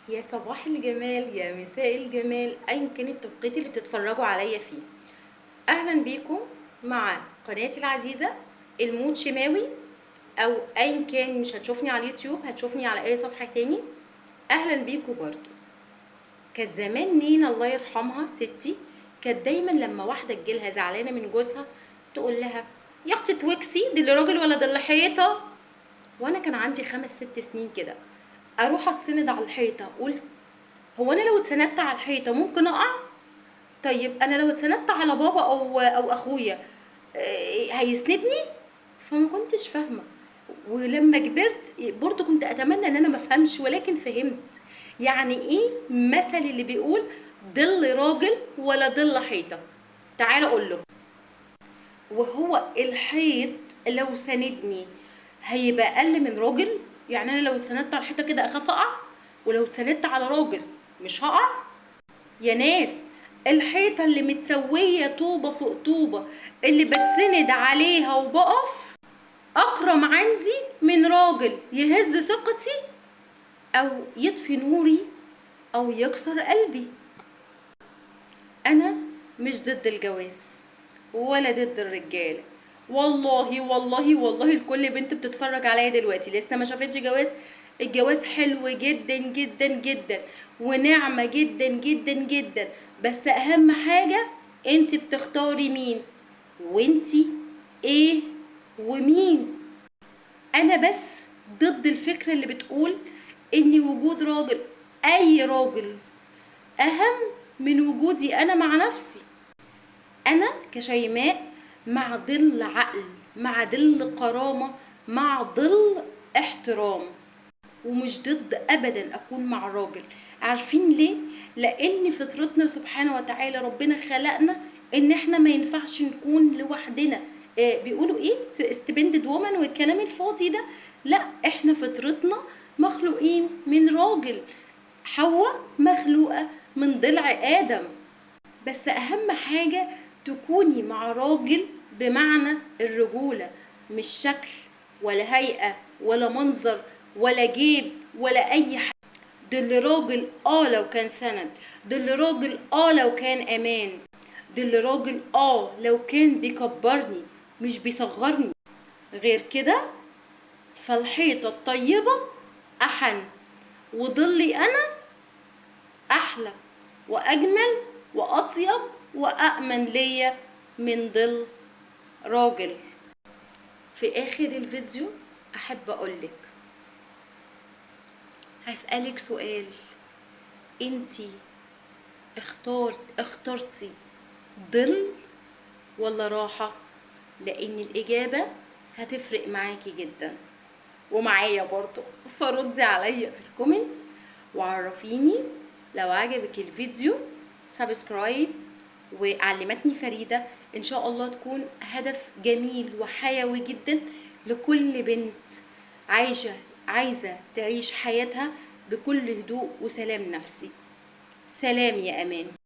يا صباح الجمال، يا مساء الجمال، ايا كان التوقيت اللي بتتفرجوا عليا فيه. اهلا بيكم مع قناتي العزيزة المود شماوي، او ايا كان مش هتشوفني على اليوتيوب هتشوفني على اي صفحة تاني. اهلا بيكم برضو. كانت زمان نينا الله يرحمها ستي كانت دايما لما واحدة تجيلها زعلانة من جوزها تقول لها يا اختي توكسي، دي اللي راجل ولا دي اللي حيطة. وانا كان عندي 5 6 سنين كده، اروح اتسند على الحيطة اقول هو انا لو اتسندت على الحيطة ممكن اقع؟ طيب انا لو اتسندت على بابا او اخويا، هيسندني؟ فما كنتش فاهمه. ولما كبرت برضو كنت اتمنى ان انا ما افهمش، ولكن فهمت يعني ايه مثل اللي بيقول ظل راجل ولا ظل حيطة. تعال اقول له، وهو الحيط لو سندني هيبقى اقل من راجل؟ يعني انا لو اتسندت على الحيطة كده اخاف اقع، ولو اتسندت على راجل مش هقع؟ يا ناس، الحيطة اللي متسويه طوبة فوق طوبة اللي بتسند عليها وبقف اكرم عندي من راجل يهز ثقتي او يطفي نوري او يكسر قلبي. انا مش ضد الجواز ولا ضد الرجالة، والله والله والله لكل بنت بتتفرج عليا دلوقتي لسه ما شافتش جواز، الجواز حلو جدا جدا جدا ونعمه جدا جدا جدا، بس اهم حاجة انت بتختاري مين وانت ايه ومين. انا بس ضد الفكرة اللي بتقول ان وجود راجل، اي راجل، اهم من وجودي انا مع نفسي. انا كشيماء مع ظل عقل، مع ظل كرامة، مع ظل احترام، ومش ضد ابدا اكون مع راجل. عارفين ليه؟ لان فطرتنا سبحانه وتعالى ربنا خلقنا ان احنا ما ينفعش نكون لوحدنا. بيقولوا ايه؟ independent woman والكلام الفاضي ده. لا، احنا فطرتنا مخلوقين من راجل، حواء مخلوقة من ضلع آدم. بس أهم حاجة تكوني مع راجل بمعنى الرجولة، مش شكل ولا هيئة ولا منظر ولا جيب ولا أي حاجة. ده اللي راجل لو كان سند، ده اللي راجل لو كان أمان، ده اللي راجل لو كان بيكبرني مش بيصغرني. غير كده فالحيطة الطيبة أحن، وضلي أنا أحلى وأجمل وأطيب وأأمن ليا من ظل راجل. في آخر الفيديو أحب أقولك، هسألك سؤال، انتي اخترتي ظل ولا راحة؟ لأن الإجابة هتفرق معاكي جدا ومعايا برضو. فردي عليا في ال comments وعرفيني لو عجبك الفيديو، subscribe. وعلمتني فريدة إن شاء الله تكون هدف جميل وحيوي جدا لكل بنت عايزة تعيش حياتها بكل هدوء وسلام نفسي. سلام يا أمان.